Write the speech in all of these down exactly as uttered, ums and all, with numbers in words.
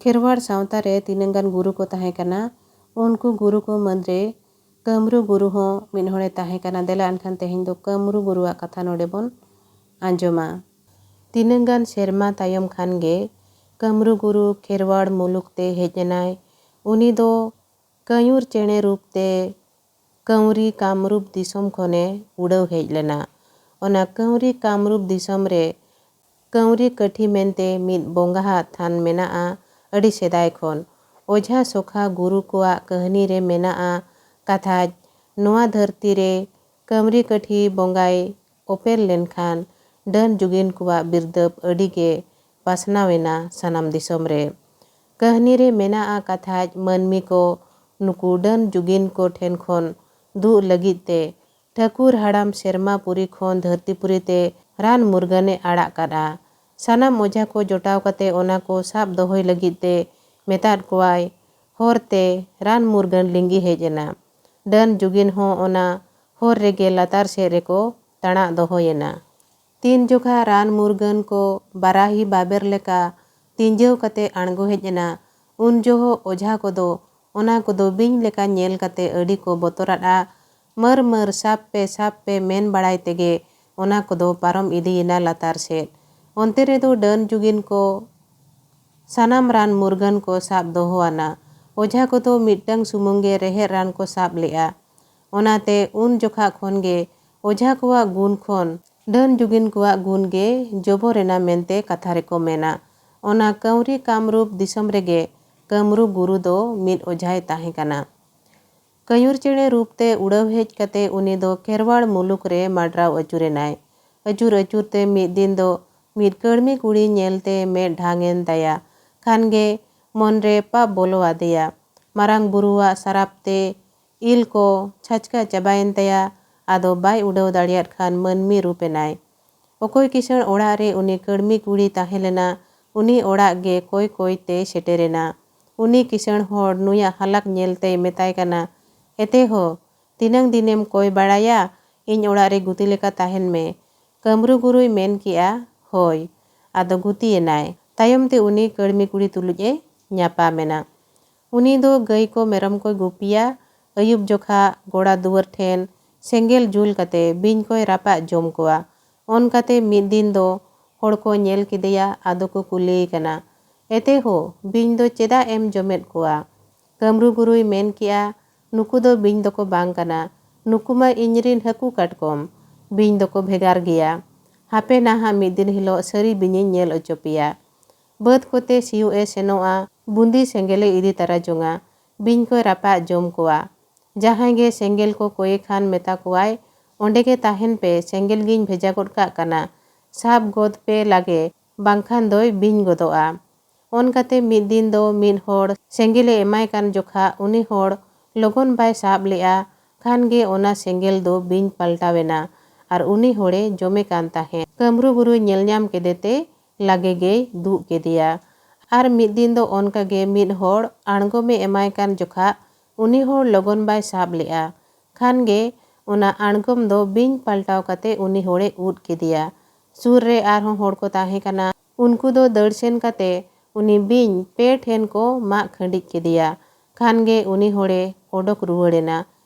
ᱠᱷᱮᱨᱣᱟᱲ ᱥᱟᱶᱛᱟ ᱨᱮ ᱛᱤᱱᱟᱹᱝ ᱜᱟᱱ ᱜᱩᱨᱩ ᱠᱚ ᱛᱟᱦᱮᱸ ᱠᱟᱱᱟ᱾ ᱩᱱᱠᱩ ᱜᱩᱨᱩ ᱠᱚ ᱢᱩᱫᱽᱨᱮ ᱠᱟᱹᱢᱨᱩ ᱜᱩᱨᱩ ᱦᱚᱸ ᱢᱤᱫ ᱦᱚᱲᱮ ᱛᱟᱦᱮᱸ ᱠᱟᱱᱟ᱾ ᱫᱮᱞᱟ ᱮᱱᱠᱷᱟᱱ ᱛᱮᱦᱮᱧ ᱫᱚ ᱠᱟᱹᱢᱨᱩ ᱜᱩᱨᱩᱣᱟᱜ ᱠᱟᱛᱷᱟ ᱱᱚᱰᱮ ᱵᱚᱱ ᱟᱸᱡᱚᱢᱟ᱾ ᱛᱤᱱᱟᱹᱝ ᱜᱟᱱ ᱥᱮᱨᱢᱟ ᱛᱟᱭᱚᱢ ᱠᱷᱟᱱ ᱜᱮ ᱠᱟᱹᱢᱨᱩ ᱜᱩᱨᱩ ᱠᱷᱮᱨᱣᱟᱲ ᱢᱩᱞᱩᱠ ᱛᱮ ᱦᱮᱡ ᱮᱱᱟᱭ᱾ ᱩᱱᱤ ᱫᱚ ᱠᱟᱹᱭᱩᱨ ᱪᱮᱬᱮ ᱨᱩᱯ ᱛᱮ ᱠᱟᱹᱣᱨᱤ ᱠᱟᱢᱨᱩᱯ ᱫᱤᱥᱚᱢ ᱠᱷᱚᱱᱮ ᱩᱰᱟᱹᱣ ᱦᱮᱡ ᱞᱮᱱᱟ᱾ ᱚᱱᱟ ᱠᱟᱹᱣᱨᱤ ᱠᱟᱢᱨᱩᱯ ᱫᱤᱥᱚᱢ ᱨᱮ ᱠᱟᱹᱣᱨᱤ ᱠᱟᱹᱴᱷᱤ ᱢᱮᱱᱛᱮ ᱢᱤᱫ ᱵᱚᱸᱜᱟᱣᱟᱜ ᱛᱷᱟᱱ ᱢᱮᱱᱟᱜᱼᱟ, ᱟᱹᱰᱤ ᱥᱮᱫᱟᱭ ᱠᱷᱚᱱ᱾ ᱚᱡᱷᱟ ᱥᱚᱠᱷᱟ ᱜᱩᱨᱩ ᱠᱚᱣᱟᱜ ᱠᱟᱹᱦᱱᱤ ᱨᱮ ᱢᱮᱱᱟᱜᱼᱟ ᱠᱟᱛᱷᱟᱡ, ᱱᱚᱣᱟ ᱫᱷᱟᱹᱨᱛᱤ ᱨᱮ ᱠᱟᱹᱣᱨᱤ ᱠᱟᱹᱴᱷᱤ ᱵᱚᱸᱜᱟᱭ ᱚᱯᱮᱞ ᱞᱮᱱᱠᱷᱟᱱ ᱰᱟᱹᱱ ᱡᱩᱜᱤᱱ ᱠᱚᱣᱟᱜ ᱵᱤᱨᱫᱟᱹᱵ ᱟᱹᱰᱤ ᱜᱮ ᱯᱟᱥᱱᱟᱣ ᱮᱱᱟ ᱥᱟᱱᱟᱢ ᱫᱤᱥᱚᱢ ᱨᱮ᱾ ᱠᱟᱹᱦᱱᱤ ᱨᱮ ᱢᱮᱱᱟᱜᱼᱟ ᱠᱟᱛᱷᱟᱡ, ᱢᱟᱹᱱᱢᱤ ᱠᱚ ᱱᱩᱠᱩ ᱰᱟᱹᱱ ᱡᱩᱜᱤᱱ ᱠᱚ ᱴᱷᱮᱱ ᱠᱷᱚᱱ ᱫᱩᱜ ᱞᱟᱹᱜᱤᱫ ᱛᱮ ᱴᱷᱟᱹᱠᱩᱨ ᱦᱟᱲᱟᱢ ᱥᱮᱨᱢᱟ ᱯᱩᱨᱤ ᱠᱷᱚᱱ ᱫᱷᱟᱹᱨᱛᱤ ᱯᱩᱨᱤ ᱛᱮ ᱨᱟᱱ ᱢᱩᱨᱜᱟᱹᱱᱮ ᱟᱲᱟᱜ ᱠᱟᱫᱼᱟ᱾ ᱥᱟᱱᱟᱢ ᱚᱡᱷᱟ ᱠᱚ ᱡᱚᱴᱟᱣ ᱠᱟᱛᱮ ᱚᱱᱟ ᱠᱚ ᱥᱟᱵ ᱫᱚᱦᱚᱭ ᱞᱟᱹᱜᱤᱫ ᱛᱮ ᱢᱮᱛᱟᱫ ᱠᱚᱣᱟᱭ᱾ ᱦᱚᱨ ᱛᱮ ᱨᱟᱱ ᱢᱩᱨᱜᱟᱹᱱ ᱞᱤᱸᱜᱤ ᱦᱮᱡ ᱮᱱᱟ᱾ ᱰᱟᱹᱱ ᱡᱩᱜᱤᱱ ᱦᱚᱸ ᱚᱱᱟ ᱦᱚᱨ ᱨᱮᱜᱮ ᱞᱟᱛᱟᱨ ᱥᱮᱫ ᱨᱮᱠᱚ ᱛᱟᱬᱟᱜ ᱫᱚᱦᱚᱭᱮᱱᱟ᱾ ᱛᱤᱱ ᱡᱚᱠᱷᱟ ᱨᱟᱱ ᱢᱩᱨᱜᱟᱹᱱ ᱠᱚ ᱵᱟᱨᱟᱦᱤ ᱵᱟᱵᱮᱨ ᱞᱮᱠᱟ ᱛᱤᱸᱡᱟᱹᱣ ᱠᱟᱛᱮ ᱟᱬᱜᱚ ᱦᱮᱡ ᱮᱱᱟ, ᱩᱱ ᱡᱚᱦᱚᱜ ᱚᱡᱷᱟ ᱠᱚᱫᱚ ᱚᱱᱟ ᱠᱚᱫᱚ ᱵᱤᱧ ᱞᱮᱠᱟ ᱧᱮᱞ ᱠᱟᱛᱮ ᱟᱹᱰᱤ ᱠᱚ ᱵᱚᱛᱚᱨᱟᱫᱼᱟ᱾ ᱢᱟᱹᱨ ᱢᱟᱹᱨ, ᱥᱟᱵ ᱯᱮ, ᱥᱟᱵ ᱯᱮ ᱢᱮᱱ ᱵᱟᱲᱟᱭ ᱛᱮᱜᱮ ᱚᱱᱟ ᱠᱚᱫᱚ ᱯᱟᱨᱚᱢ ᱤᱫᱤᱭᱮᱱᱟ ᱞᱟᱛᱟᱨ ᱥᱮᱫ᱾ ᱚᱱᱛᱮ ᱨᱮᱫᱚ ᱰᱟᱹᱱ ᱡᱩᱜᱤᱱ ᱠᱚ ᱥᱟᱱᱟᱢ ᱨᱟᱱ ᱢᱩᱨᱜᱟᱹᱱ ᱠᱚ ᱥᱟᱵ ᱫᱚᱦᱚ ᱟᱱᱟ᱾ ᱚᱡᱷᱟ ᱠᱚᱫᱚ ᱢᱤᱫᱴᱟᱝ ᱥᱩᱢᱩᱝ ᱜᱮ ᱨᱮᱦᱮᱫ ᱨᱟᱱ ᱠᱚ ᱥᱟᱵ ᱞᱮᱜᱼᱟ᱾ ᱚᱱᱟᱛᱮ ᱩᱱ ᱡᱚᱠᱷᱟ ᱠᱷᱚᱱ ᱜᱮ ᱚᱡᱷᱟ ᱠᱚᱣᱟᱜ ᱜᱩᱱ ᱠᱷᱚᱱ ᱰᱟᱹᱱ ᱡᱩᱜᱤᱱ ᱠᱚᱣᱟᱜ ᱜᱩᱱ ᱜᱮ ᱡᱚᱵᱚᱨ ᱮᱱᱟ ᱢᱮᱱᱛᱮ ᱠᱟᱛᱷᱟ ᱨᱮᱠᱚ ᱢᱮᱱᱟ᱾ ᱚᱱᱟ ᱠᱟᱹᱣᱨᱤ ᱠᱟᱢᱨᱩᱯ ᱫᱤᱥᱚᱢ ᱨᱮᱜᱮ ᱠᱟᱹᱢᱨᱩ ᱜᱩᱨᱩ ᱫᱚ ᱢᱤᱫ ᱚᱡᱷᱟᱭ ᱛᱟᱦᱮᱸ ᱠᱟᱱᱟ᱾ ᱠᱟᱹᱭᱩᱨ ᱪᱮᱬᱮ ᱨᱩᱯ ᱛᱮ ᱩᱰᱟᱹᱣ ᱦᱮᱡ ᱠᱟᱛᱮ ᱩᱱᱤ ᱫᱚ ᱠᱷᱮᱨᱣᱟᱲ ᱢᱩᱞᱩᱠ ᱨᱮ ᱢᱟᱰᱨᱟᱣ ᱟᱹᱪᱩᱨ ᱮᱱᱟᱭ᱾ ᱟᱹᱪᱩᱨ ᱟᱹᱪᱩᱨ ᱛᱮ ᱢᱤᱫ ᱫᱤᱱ ᱫᱚ ᱢᱤᱫ ᱠᱟᱹᱲᱢᱤ ᱠᱩᱲᱤ ᱧᱮᱞ ᱛᱮ ᱢᱮᱫ ᱰᱷᱟᱝ ᱮᱱ ᱛᱟᱭᱟ᱾ ᱠᱷᱟᱱ ᱜᱮ ᱢᱚᱱ ᱨᱮ ᱯᱟᱯ ᱵᱚᱞᱚ ᱟᱫᱮᱭᱟ᱾ ᱢᱟᱨᱟᱝ ᱵᱩᱨᱩᱣᱟᱜ ᱥᱟᱨᱟᱯ ᱛᱮ ᱤᱞ ᱠᱚ ᱪᱷᱟᱪᱠᱟ ᱪᱟᱵᱟᱭᱮᱱ ᱛᱟᱭᱟ᱾ ᱟᱫᱚ ᱵᱟᱭ ᱩᱰᱟᱹᱣ ᱫᱟᱲᱮᱭᱟᱫ ᱠᱷᱟᱱ ᱢᱟᱹᱱᱢᱤ ᱨᱩᱯ ᱮᱱᱟᱭ᱾ ᱚᱠᱚᱭ ᱠᱤᱥᱟᱹᱬ ᱚᱲᱟᱜ ᱨᱮ ᱩᱱᱤ ᱠᱟᱹᱲᱢᱤ ᱠᱩᱲᱤ ᱛᱟᱦᱮᱸ ᱞᱮᱱᱟ, ᱩᱱᱤ ᱚᱲᱟᱜ ᱜᱮ ᱠᱚᱭ ᱠᱚᱭ ᱛᱮ ᱥᱮᱴᱮᱨᱮᱱᱟ᱾ ᱩᱱᱤ ᱠᱤᱥᱟᱹᱬ ᱦᱚᱲ ᱱᱩᱭᱟᱜ ᱦᱟᱞᱟᱛ ᱧᱮᱞ ᱛᱮᱭ ᱢᱮᱛᱟᱭ ᱠᱟᱱᱟ, "ᱮᱛᱮ ᱦᱳ, ᱛᱤᱱᱟᱹᱝ ᱫᱤᱱᱮᱢ ᱠᱚᱭ ᱵᱟᱲᱟᱭᱟ? ᱤᱧ ᱚᱲᱟᱜ ᱨᱮ ᱜᱩᱛᱤ ᱞᱮᱠᱟ ᱛᱟᱦᱮᱱ ᱢᱮ᱾" ᱠᱟᱹᱢᱨᱩ ᱜᱩᱨᱩᱭ ᱢᱮᱱ ᱠᱮᱜᱼᱟ, "ᱦᱳᱭ᱾" ᱟᱫᱚ ᱜᱩᱛᱤᱭᱮᱱᱟᱭ᱾ ᱛᱟᱭᱚᱢ ᱛᱮ ᱩᱱᱤ ᱠᱟᱹᱲᱢᱤ ᱠᱩᱲᱤ ᱛᱩᱞᱩᱡ ᱮ ᱧᱟᱯᱟᱢ ᱮᱱᱟ᱾ ᱩᱱᱤ ᱫᱚ ᱜᱟᱹᱭ ᱠᱚ ᱢᱮᱨᱚᱢ ᱠᱚᱭ ᱜᱩᱯᱤᱭᱟ᱾ ᱟᱹᱭᱩᱵ ᱡᱚᱠᱷᱟ ᱜᱚᱲᱟ ᱫᱩᱣᱟᱹᱨ ᱴᱷᱮᱱ ᱥᱮᱸᱜᱮᱞ ᱡᱩᱞ ᱠᱟᱛᱮ ᱵᱤᱧ ᱠᱚᱭ ᱨᱟᱯᱟᱜ ᱡᱚᱢ ᱠᱚᱣᱟ᱾ ᱚᱱᱠᱟᱛᱮ ᱢᱤᱫ ᱫᱤᱱ ᱫᱚ ᱦᱚᱲ ᱠᱚ ᱧᱮᱞ ᱠᱮᱫᱮᱭᱟ, ᱟᱫᱚ ᱠᱚ ᱠᱩᱞᱤᱭᱮ ᱠᱟᱱᱟ, "ᱮᱛᱮ ᱦᱳ, ᱵᱤᱧ ᱫᱚ ᱪᱮᱫᱟᱜ ᱮᱢ ᱡᱚᱢᱮᱫ ᱠᱚᱣᱟ?" ᱠᱟᱹᱢᱨᱩ ᱜᱩᱨᱩᱭ ᱢᱮᱱ ᱠᱮᱜᱼᱟ, "ᱱᱩᱠᱩ ᱫᱚ ᱵᱤᱧ ᱫᱚᱠᱚ ᱵᱟᱝ ᱠᱟᱱᱟ, ᱱᱩᱠᱩ ᱢᱟ ᱤᱧ ᱨᱤᱱ ᱦᱟᱹᱠᱩ ᱠᱟᱴᱠᱚᱢ, ᱵᱤᱧ ᱫᱚᱠᱚ ᱵᱷᱮᱜᱟᱨ ᱜᱮᱭᱟ᱾ ᱦᱟᱯᱮ ᱱᱟᱦᱟᱜ ᱢᱤᱫ ᱫᱤᱱ ᱦᱤᱞᱳᱜ ᱥᱟᱹᱨᱤ ᱵᱤᱧᱤᱧ ᱧᱮᱞ ᱚᱪᱚ ᱯᱮᱭᱟ᱾" ᱵᱟᱹᱫᱽ ᱠᱚᱛᱮ ᱥᱤᱭᱳᱜ ᱮ ᱥᱮᱱᱚᱜᱼᱟ, ᱵᱩᱸᱫᱤ ᱥᱮᱸᱜᱮᱞᱮ ᱤᱫᱤ ᱛᱟᱨᱟ ᱡᱚᱝᱟ, ᱵᱤᱧ ᱠᱚᱭ ᱨᱟᱯᱟᱜ ᱡᱚᱢ ᱠᱚᱣᱟ᱾ ᱡᱟᱦᱟᱸᱭ ᱜᱮ ᱥᱮᱸᱜᱮᱞ ᱠᱚ ᱠᱚᱭᱮ ᱠᱷᱟᱱ ᱢᱮᱛᱟ ᱠᱚᱣᱟᱭ, "ᱚᱸᱰᱮ ᱜᱮ ᱛᱟᱦᱮᱱ ᱯᱮ, ᱥᱮᱸᱜᱮᱞ ᱜᱤᱧ ᱵᱷᱮᱡᱟ ᱜᱚᱫ ᱠᱟᱜ ᱠᱟᱱᱟ, ᱥᱟᱵ ᱜᱚᱫ ᱯᱮ ᱞᱟᱜᱮ, ᱵᱟᱝᱠᱷᱟᱱ ᱫᱚᱭ ᱵᱤᱧ ᱜᱚᱫᱚᱜᱼᱟ᱾" ᱚᱱᱠᱟᱛᱮ ᱢᱤᱫ ᱫᱤᱱ ᱫᱚ ᱢᱤᱫ ᱦᱚᱲ ᱥᱮᱸᱜᱮᱞᱮ ᱮᱢᱟᱭ ᱠᱟᱱ ᱡᱚᱠᱷᱟ ᱩᱱᱤ ᱦᱚᱲ ᱞᱚᱜᱚᱱ ᱵᱟᱭ ᱥᱟᱵ ᱞᱮᱜᱼᱟ, ᱠᱷᱟᱱ ᱜᱮ ᱚᱱᱟ ᱥᱮᱸᱜᱮᱞ ᱫᱚ ᱵᱤᱧ ᱯᱟᱞᱴᱟᱣ ᱮᱱᱟ ᱟᱨ ᱩᱱᱤ ᱦᱚᱲᱮ ᱡᱚᱢᱮ ᱠᱟᱱ ᱛᱟᱦᱮᱸᱫ᱾ ᱠᱟᱹᱢᱨᱩ ᱜᱩᱨᱩᱭ ᱧᱮᱞ ᱧᱟᱢ ᱠᱮᱫᱮ ᱛᱮ ᱞᱟᱜᱮ ᱜᱮᱭ ᱫᱩᱜ ᱠᱮᱫᱮᱭᱟ᱾ ᱟᱨ ᱢᱤᱫ ᱫᱤᱱ ᱫᱚ ᱚᱱᱠᱟ ᱜᱮ ᱢᱤᱫ ᱦᱚᱲ ᱟᱬᱜᱚᱢᱮ ᱮᱢᱟᱭ ᱠᱟᱱ ᱡᱚᱠᱷᱟ ᱩᱱᱤ ᱦᱚᱲ ᱞᱚᱜᱚᱱ ᱵᱟᱭ ᱥᱟᱵ ᱞᱮᱜᱼᱟ, ᱠᱷᱟᱱ ᱜᱮ ᱚᱱᱟ ᱟᱬᱜᱚᱢ ᱫᱚ ᱵᱤᱧ ᱯᱟᱞᱴᱟᱣ ᱠᱟᱛᱮ ᱩᱱᱤ ᱦᱚᱲᱮ ᱩᱫ ᱠᱮᱫᱮᱭᱟ᱾ ᱥᱩᱨ ᱨᱮ ᱟᱨᱦᱚᱸ ᱦᱚᱲ ᱠᱚ ᱛᱟᱦᱮᱸ ᱠᱟᱱᱟ᱾ ᱩᱱᱠᱩ ᱫᱚ ᱫᱟᱹᱲ ᱥᱮᱱ ᱠᱟᱛᱮ ᱩᱱᱤ ᱵᱤᱧ ᱯᱮ ᱴᱷᱮᱱ ᱠᱚ ᱢᱟᱜ ᱠᱷᱟᱹᱰᱤᱡ ᱠᱮᱫᱮᱭᱟ᱾ ᱠᱷᱟᱱ ᱜᱮ ᱩᱱᱤ ᱦᱚᱲᱮ ᱚᱰᱚᱠ ᱨᱩᱣᱟᱹᱲ ᱮᱱᱟ᱾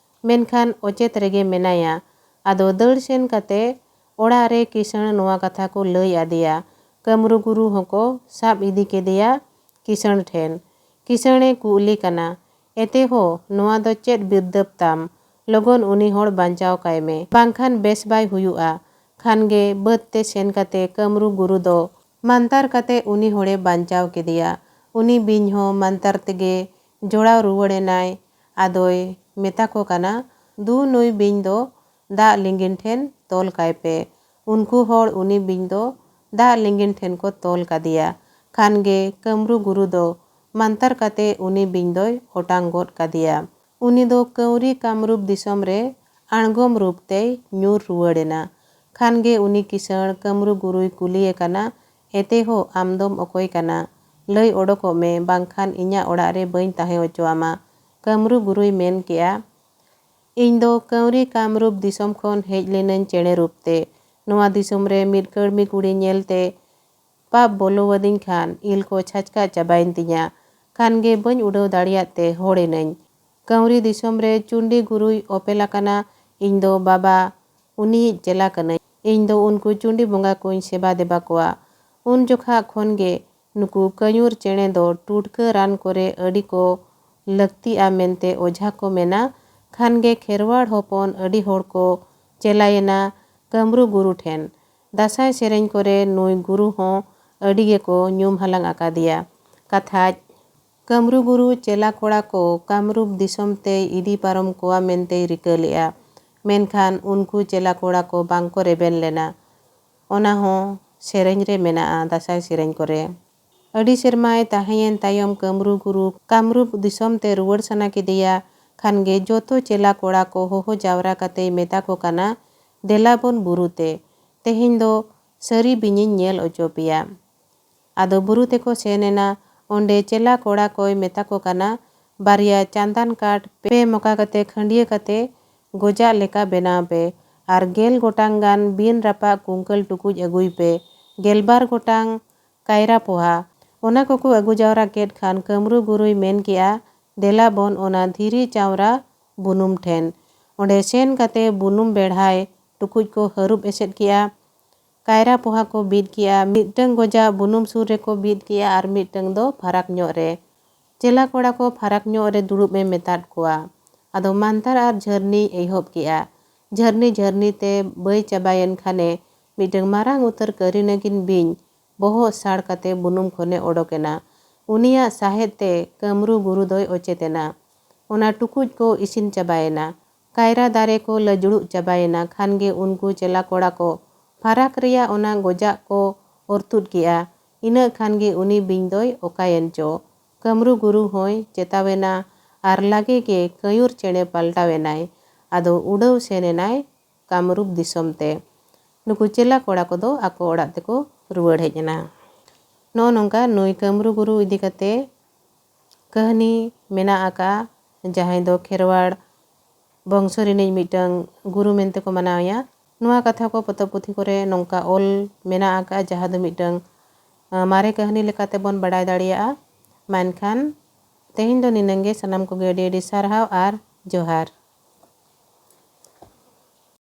ᱢᱮᱱᱠᱷᱟᱱ ᱚᱪᱮᱛ ᱨᱮᱜᱮ ᱢᱮᱱᱟᱭᱟ᱾ ᱟᱫᱚ ᱫᱟᱹᱲ ᱥᱮᱱ ᱠᱟᱛᱮ ᱚᱲᱟᱜ ᱨᱮ ᱠᱤᱥᱟᱹᱬ ᱱᱚᱣᱟ ᱠᱟᱛᱷᱟ ᱠᱚ ᱞᱟᱹᱭ ᱟᱫᱮᱭᱟ᱾ ᱠᱟᱹᱢᱨᱩ ᱜᱩᱨᱩ ᱦᱚᱸᱠᱚ ᱥᱟᱵ ᱤᱫᱤ ᱠᱮᱫᱮᱭᱟ ᱠᱤᱥᱟᱹᱬ ᱴᱷᱮᱱ᱾ ᱠᱤᱥᱟᱹᱬᱮ ᱠᱩᱜᱞᱤ ᱠᱟᱱᱟ, "ᱮᱛᱮ ᱦᱳ, ᱱᱚᱣᱟ ᱫᱚ ᱪᱮᱫ ᱵᱤᱨᱫᱟᱹᱯ ᱛᱟᱢ? ᱞᱚᱜᱚᱱ ᱩᱱᱤ ᱦᱚᱲ ᱵᱟᱧᱪᱟᱣ ᱠᱟᱭ ᱢᱮ, ᱵᱟᱝᱠᱷᱟᱱ ᱵᱮᱥ ᱵᱟᱭ ᱦᱩᱭᱩᱜᱼᱟ᱾" ᱠᱷᱟᱱ ᱜᱮ ᱵᱟᱹᱫᱽ ᱛᱮ ᱥᱮᱱ ᱠᱟᱛᱮ ᱠᱟᱹᱢᱨᱩ ᱜᱩᱨᱩ ᱫᱚ ᱢᱟᱱᱛᱟᱨ ᱠᱟᱛᱮ ᱩᱱᱤ ᱦᱚᱲᱮ ᱵᱟᱧᱪᱟᱣ ᱠᱮᱫᱮᱭᱟ᱾ ᱩᱱᱤ ᱵᱤᱧ ᱦᱚᱸ ᱢᱟᱱᱛᱟᱨ ᱛᱮᱜᱮ ᱡᱚᱲᱟᱣ ᱨᱩᱣᱟᱹᱲ ᱮᱱᱟᱭ᱾ ᱟᱫᱚᱭ ᱢᱮᱛᱟ ᱠᱚ ᱠᱟᱱᱟ, "ᱫᱩ ᱱᱩᱭ ᱵᱤᱧ ᱫᱚ ᱫᱟᱜ ᱞᱤᱸᱜᱤᱱ ᱴᱷᱮᱱ ᱛᱚᱞ ᱠᱟᱭ ᱯᱮ᱾" ᱩᱱᱠᱩ ᱦᱚᱲ ᱩᱱᱤ ᱵᱤᱧ ᱫᱚ ᱫᱟᱜ ᱞᱤᱸᱜᱤᱱ ᱴᱷᱮᱱ ᱠᱚ ᱛᱚᱞ ᱠᱟᱫᱮᱭᱟ᱾ ᱠᱷᱟᱱ ᱜᱮ ᱠᱟᱹᱢᱨᱩ ᱜᱩᱨᱩ ᱫᱚ ᱢᱟᱱᱛᱟᱨ ᱠᱟᱛᱮ ᱩᱱᱤ ᱵᱤᱧ ᱫᱚᱭ ᱚᱴᱟᱝ ᱜᱚᱫ ᱠᱟᱫᱮᱭᱟ᱾ ᱩᱱᱤ ᱫᱚ ᱠᱟᱹᱣᱨᱤ ᱠᱟᱢᱨᱩᱯ ᱫᱤᱥᱚᱢ ᱨᱮ ᱟᱬᱜᱚᱢ ᱨᱩᱯ ᱛᱮᱭ ᱧᱩᱨ ᱨᱩᱣᱟᱹᱲ ᱮᱱᱟ᱾ ᱠᱷᱟᱱ ᱜᱮ ᱩᱱᱤ ᱠᱤᱥᱟᱹᱬ ᱠᱟᱹᱢᱨᱩ ᱜᱩᱨᱩᱭ ᱠᱩᱞᱤᱭᱮ ᱠᱟᱱᱟ, "ᱮᱛᱮ ᱦᱳ, ᱟᱢ ᱫᱚᱢ ᱚᱠᱚᱭ ᱠᱟᱱᱟ? ᱞᱟᱹᱭ ᱚᱰᱚᱠᱚᱜ ᱢᱮ, ᱵᱟᱝᱠᱷᱟᱱ ᱤᱧᱟᱜ ᱚᱲᱟᱜ ᱨᱮ ᱵᱟᱹᱧ ᱛᱟᱦᱮᱸ ᱦᱚᱪᱚᱣᱟᱢᱟ᱾" ᱠᱟᱹᱢᱨᱩ ᱜᱩᱨᱩᱭ ᱢᱮᱱ ᱠᱮᱜᱼᱟ, "ᱤᱧ ᱫᱚ ᱠᱟᱹᱣᱨᱤ ᱠᱟᱢᱨᱩᱯ ᱫᱤᱥᱚᱢ ᱠᱷᱚᱱ ᱦᱮᱡ ᱞᱮᱱᱟᱹᱧ ᱪᱮᱬᱮ ᱨᱩᱯ ᱛᱮ᱾ ᱱᱚᱣᱟ ᱫᱤᱥᱚᱢ ᱨᱮ ᱢᱤᱫ ᱠᱟᱹᱲᱢᱤ ᱠᱩᱲᱤ ᱧᱮᱞ ᱛᱮ ᱯᱟᱯ ᱵᱚᱞᱚᱣᱟᱫᱤᱧ ᱠᱷᱟᱱ ᱤᱞ ᱠᱚ ᱪᱷᱟᱪᱠᱟᱜ ᱪᱟᱵᱟᱭᱮᱱ ᱛᱤᱧᱟ᱾ ᱠᱷᱟᱱ ᱜᱮ ᱵᱟᱹᱧ ᱩᱰᱟᱹᱣ ᱫᱟᱲᱮᱭᱟᱫ ᱛᱮ ᱦᱚᱲ ᱮᱱᱟᱹᱧ᱾ ᱠᱟᱹᱣᱨᱤ ᱫᱤᱥᱚᱢ ᱨᱮ ᱪᱩᱱᱰᱤ ᱜᱩᱨᱩᱭ ᱚᱯᱮᱞ ᱟᱠᱟᱱᱟ, ᱤᱧ ᱫᱚ ᱵᱟᱵᱟ ᱩᱱᱤᱭᱤᱡ ᱪᱮᱞᱟ ᱠᱟᱹᱱᱟᱹᱧ᱾ ᱤᱧ ᱫᱚ ᱩᱱᱠᱩ ᱪᱩᱱᱰᱤ ᱵᱚᱸᱜᱟ ᱠᱚᱧ ᱥᱮᱵᱟ ᱫᱮᱵᱟ ᱠᱚᱣᱟ᱾ ᱩᱱ ᱡᱚᱠᱷᱟ ᱠᱷᱚᱱ ᱜᱮ ᱱᱩᱠᱩ ᱠᱟᱹᱧᱩᱨ ᱪᱮᱬᱮ ᱫᱚ ᱴᱩᱴᱠᱟᱹ ᱨᱟᱱ ᱠᱚᱨᱮ ᱟᱹᱰᱤ ᱠᱚ ᱞᱟᱹᱠᱛᱤᱜᱼᱟ ᱢᱮᱱᱛᱮ ᱚᱡᱷᱟ ᱠᱚ ᱢᱮᱱᱟ᱾ ᱠᱷᱟᱱ ᱜᱮ ᱠᱷᱮᱨᱣᱟᱲ ᱦᱚᱯᱚᱱ ᱟᱹᱰᱤ ᱦᱚᱲ ᱠᱚ ᱪᱮᱞᱟᱭᱮᱱᱟ ᱠᱟᱹᱢᱨᱩ ᱜᱩᱨᱩ ᱴᱷᱮᱱ᱾ ᱫᱟᱸᱥᱟᱭ ᱥᱮᱨᱮᱧ ᱠᱚᱨᱮ ᱱᱩᱭ ᱜᱩᱨᱩ ᱦᱚᱸ ᱟᱹᱰᱤ ᱜᱮᱠᱚ ᱧᱩᱢ ᱦᱟᱞᱟᱝ ᱟᱠᱟᱫᱮᱭᱟ᱾ ᱠᱟᱛᱷᱟᱡ ᱠᱟᱹᱢᱨᱩ ᱜᱩᱨᱩ ᱪᱮᱞᱟ ᱠᱚᱲᱟ ᱠᱚ ᱠᱟᱢᱨᱩᱯ ᱫᱤᱥᱚᱢ ᱛᱮᱭ ᱤᱫᱤ ᱯᱟᱨᱚᱢ ᱠᱚᱣᱟ ᱢᱮᱱᱛᱮᱭ ᱨᱤᱠᱟᱹ ᱞᱮᱫᱼᱟ, ᱢᱮᱱᱠᱷᱟᱱ ᱩᱱᱠᱩ ᱪᱮᱞᱟ ᱠᱚᱲᱟ ᱠᱚ ᱵᱟᱝ ᱠᱚ ᱨᱮᱵᱮᱱ ᱞᱮᱱᱟ᱾ ᱚᱱᱟ ᱦᱚᱸ ᱥᱮᱨᱮᱧ ᱨᱮ ᱢᱮᱱᱟᱜᱼᱟ, ᱫᱟᱸᱥᱟᱭ ᱥᱮᱨᱮᱧ ᱠᱚᱨᱮ᱾ ᱟᱹᱰᱤ ᱥᱮᱨᱢᱟᱭ ᱛᱟᱦᱮᱸᱭᱮᱱ ᱛᱟᱭᱚᱢ ᱠᱟᱹᱢᱨᱩ ᱜᱩᱨᱩ ᱠᱟᱢᱨᱩᱯ ᱫᱤᱥᱚᱢ ᱛᱮ ᱨᱩᱣᱟᱹᱲ ᱥᱟᱱᱟ ᱠᱮᱫᱮᱭᱟ᱾ ᱠᱷᱟᱱ ᱜᱮ ᱡᱚᱛᱚ ᱪᱮᱞᱟ ᱠᱚᱲᱟ ᱠᱚ ᱦᱚᱦᱚ ᱡᱟᱣᱨᱟ ᱠᱟᱛᱮᱭ ᱢᱮᱛᱟ ᱠᱚ ᱠᱟᱱᱟ, "ᱫᱮᱞᱟ ᱵᱚᱱ ᱵᱩᱨᱩ ᱛᱮ, ᱛᱮᱦᱮᱧ ᱫᱚ ᱥᱟᱹᱨᱤ ᱵᱤᱧᱤᱧ ᱧᱮᱞ ᱚᱪᱚ ᱯᱮᱭᱟ᱾" ᱟᱫᱚ ᱵᱩᱨᱩ ᱛᱮᱠᱚ ᱥᱮᱱ ᱮᱱᱟ᱾ ᱚᱸᱰᱮ ᱪᱮᱞᱟ ᱠᱚᱲᱟ ᱠᱚᱭ ᱢᱮᱛᱟ ᱠᱚ ᱠᱟᱱᱟ, "ᱵᱟᱨᱭᱟ ᱪᱟᱸᱫᱟᱱ ᱠᱟᱴ ᱯᱮ ᱢᱚᱠᱟ ᱠᱟᱛᱮ ᱠᱷᱟᱹᱱᱰᱭᱟᱹ ᱠᱟᱛᱮ ᱜᱚᱡᱟᱜ ᱞᱮᱠᱟ ᱵᱮᱱᱟᱣ ᱯᱮ ᱟᱨ ᱜᱮᱞ ᱜᱚᱴᱟᱝ ᱜᱟᱱ ᱵᱤᱱ ᱨᱟᱯᱟᱜ ᱠᱩᱝᱠᱟᱹᱞ ᱴᱩᱠᱩᱡ ᱟᱹᱜᱩᱭ ᱯᱮ, ᱜᱮᱞᱵᱟᱨ ᱜᱚᱴᱟᱝ ᱠᱟᱭᱨᱟ ᱯᱚᱦᱟ᱾" ᱚᱱᱟ ᱠᱚᱠᱚ ᱟᱹᱜᱩ ᱡᱟᱣᱨᱟ ᱠᱮᱫ ᱠᱷᱟᱱ ᱠᱟᱹᱢᱨᱩ ᱜᱩᱨᱩᱭ ᱢᱮᱱ ᱠᱮᱜᱼᱟ, "ᱫᱮᱞᱟ ᱵᱚᱱ ᱚᱱᱟ ᱫᱷᱤᱨᱤ ᱪᱟᱣᱨᱟ ᱵᱩᱱᱩᱢ ᱴᱷᱮᱱ᱾ ᱚᱸᱰᱮ ᱥᱮᱱ ᱠᱟᱛᱮ ᱵᱩᱱᱩᱢ ᱵᱮᱲᱦᱟᱭ ᱴᱩᱠᱩᱡ ᱠᱚ ᱦᱟᱹᱨᱩᱵ ᱮᱥᱮᱫ ᱠᱮᱜᱼᱟ, ᱠᱟᱭᱨᱟ ᱯᱚᱦᱟ ᱠᱚ ᱵᱤᱫ ᱠᱮᱜᱼᱟ, ᱢᱤᱫᱴᱟᱹᱝ ᱜᱚᱡᱟ ᱵᱩᱱᱩᱢ ᱥᱩᱨ ᱨᱮᱠᱚ ᱵᱤᱫ ᱠᱮᱜᱼᱟ ᱟᱨ ᱢᱤᱫᱴᱟᱹᱝ ᱫᱚ ᱯᱷᱟᱨᱟᱠ ᱧᱚᱜ ᱨᱮ᱾ ᱪᱮᱞᱟ ᱠᱚᱲᱟ ᱠᱚ ᱯᱷᱟᱨᱟᱠ ᱧᱚᱜ ᱨᱮ ᱫᱩᱲᱩᱵ ᱮ ᱢᱮᱛᱟᱫ ᱠᱚᱣᱟ᱾ ᱟᱫᱚ ᱢᱟᱱᱛᱟᱨ ᱟᱨ ᱡᱷᱟᱹᱨᱱᱤᱭ ᱮᱦᱚᱵ ᱠᱮᱜᱼᱟ᱾ ᱡᱷᱟᱹᱨᱱᱤ ᱡᱷᱟᱹᱨᱱᱤ ᱛᱮ ᱵᱟᱹᱭ ᱪᱟᱵᱟᱭᱮᱱ ᱠᱷᱟᱱᱮ ᱢᱤᱫᱴᱟᱹᱝ ᱢᱟᱨᱟᱝ ᱩᱛᱟᱹᱨ ᱠᱟᱹᱨᱤ ᱱᱟᱹᱜᱤᱱ ᱵᱤᱧ ᱵᱚᱦᱚᱜ ᱥᱟᱲ ᱠᱟᱛᱮ ᱵᱩᱱᱩᱢ ᱠᱷᱚᱱᱮ ᱚᱰᱚᱠ ᱮᱱᱟ᱾ ᱩᱱᱤᱭᱟᱜ ᱥᱟᱦᱮᱫ ᱛᱮ ᱠᱟᱹᱢᱨᱩ ᱜᱩᱨᱩ ᱫᱚᱭ ᱚᱪᱮᱛ ᱮᱱᱟ᱾ ᱚᱱᱟ ᱴᱩᱠᱩᱡ ᱠᱚ ᱤᱥᱤᱱ ᱪᱟᱵᱟᱭᱮᱱᱟ᱾ ᱠᱟᱭᱨᱟ ᱫᱟᱨᱮ ᱠᱚ ᱞᱟᱹᱡᱩᱲᱩᱜ ᱪᱟᱵᱟᱭᱮᱱᱟ᱾ ᱠᱷᱟᱱ ᱜᱮ ᱩᱱᱠᱩ ᱪᱮᱞᱟ ᱠᱚᱲᱟ ᱠᱚ ᱯᱷᱟᱨᱟᱠ ᱨᱮᱭᱟᱜ ᱚᱱᱟ ᱜᱚᱡᱟᱜ ᱠᱚ ᱚᱨ ᱛᱩᱫ ᱠᱮᱜᱼᱟ᱾ ᱤᱱᱟᱹᱜ ᱠᱷᱟᱱ ᱜᱮ ᱩᱱᱤ ᱵᱤᱧ ᱫᱚᱭ ᱚᱠᱟᱭᱮᱱ ᱪᱚ᱾ ᱠᱟᱹᱢᱨᱩ ᱜᱩᱨᱩ ᱦᱚᱸᱭ ᱪᱮᱛᱟᱣᱮᱱᱟ ᱟᱨ ᱞᱟᱜᱮ ᱜᱮ ᱠᱟᱹᱭᱩᱨ ᱪᱮᱬᱮ ᱯᱟᱞᱴᱟᱣᱮᱱᱟᱭ᱾ ᱟᱫᱚ ᱩᱰᱟᱹᱣ ᱥᱮᱱ ᱮᱱᱟᱭ ᱠᱟᱢᱨᱩᱯ ᱫᱤᱥᱚᱢ ᱛᱮ᱾ ᱱᱩᱠᱩ ᱪᱮᱞᱟ ᱠᱚᱲᱟ ᱠᱚᱫᱚ ᱟᱠᱚ ᱚᱲᱟᱜ ᱛᱮᱠᱚ ᱨᱩᱣᱟᱹᱲ ᱦᱮᱡ ᱮᱱᱟ᱾ ᱱᱚᱜᱼᱚ ᱱᱚᱝᱠᱟ ᱱᱩᱭ ᱠᱟᱹᱢᱨᱩ ᱜᱩᱨᱩ ᱤᱫᱤ ᱠᱟᱛᱮ ᱠᱟᱹᱦᱱᱤ ᱢᱮᱱᱟᱜ ᱟᱠᱟᱫᱼᱟ, ᱡᱟᱦᱟᱸᱭ ᱫᱚ ᱠᱷᱮᱨᱣᱟᱲ ᱵᱚᱝᱥᱚ ᱨᱤᱱᱤᱡ ᱢᱤᱫᱴᱟᱝ ᱜᱩᱨᱩ ᱢᱮᱱᱛᱮ ᱠᱚ ᱢᱟᱱᱟᱣᱮᱭᱟ᱾ ᱱᱚᱣᱟ ᱠᱟᱛᱷᱟ ᱠᱚ ᱯᱚᱛᱚᱵ ᱯᱩᱛᱷᱤ ᱠᱚᱨᱮ ᱱᱚᱝᱠᱟ ᱚᱞ ᱢᱮᱱᱟᱜ ᱟᱠᱟᱫᱼᱟ, ᱡᱟᱦᱟᱸ ᱫᱚ ᱢᱤᱫᱴᱟᱝ, ᱟᱸ, ᱢᱟᱨᱮ ᱠᱟᱹᱦᱱᱤ ᱞᱮᱠᱟᱛᱮ ᱵᱚᱱ ᱵᱟᱰᱟᱭ ᱫᱟᱲᱮᱭᱟᱜᱼᱟ᱾ ᱢᱟ ᱮᱱᱠᱷᱟᱱ ᱛᱮᱦᱮᱧ ᱫᱚ ᱱᱤᱱᱟᱹᱝ ᱜᱮ᱾ ᱥᱟᱱᱟᱢ ᱠᱚᱜᱮ ᱟᱹᱰᱤ ᱟᱹᱰᱤ ᱥᱟᱨᱦᱟᱣ ᱟᱨ ᱡᱚᱦᱟᱨ᱾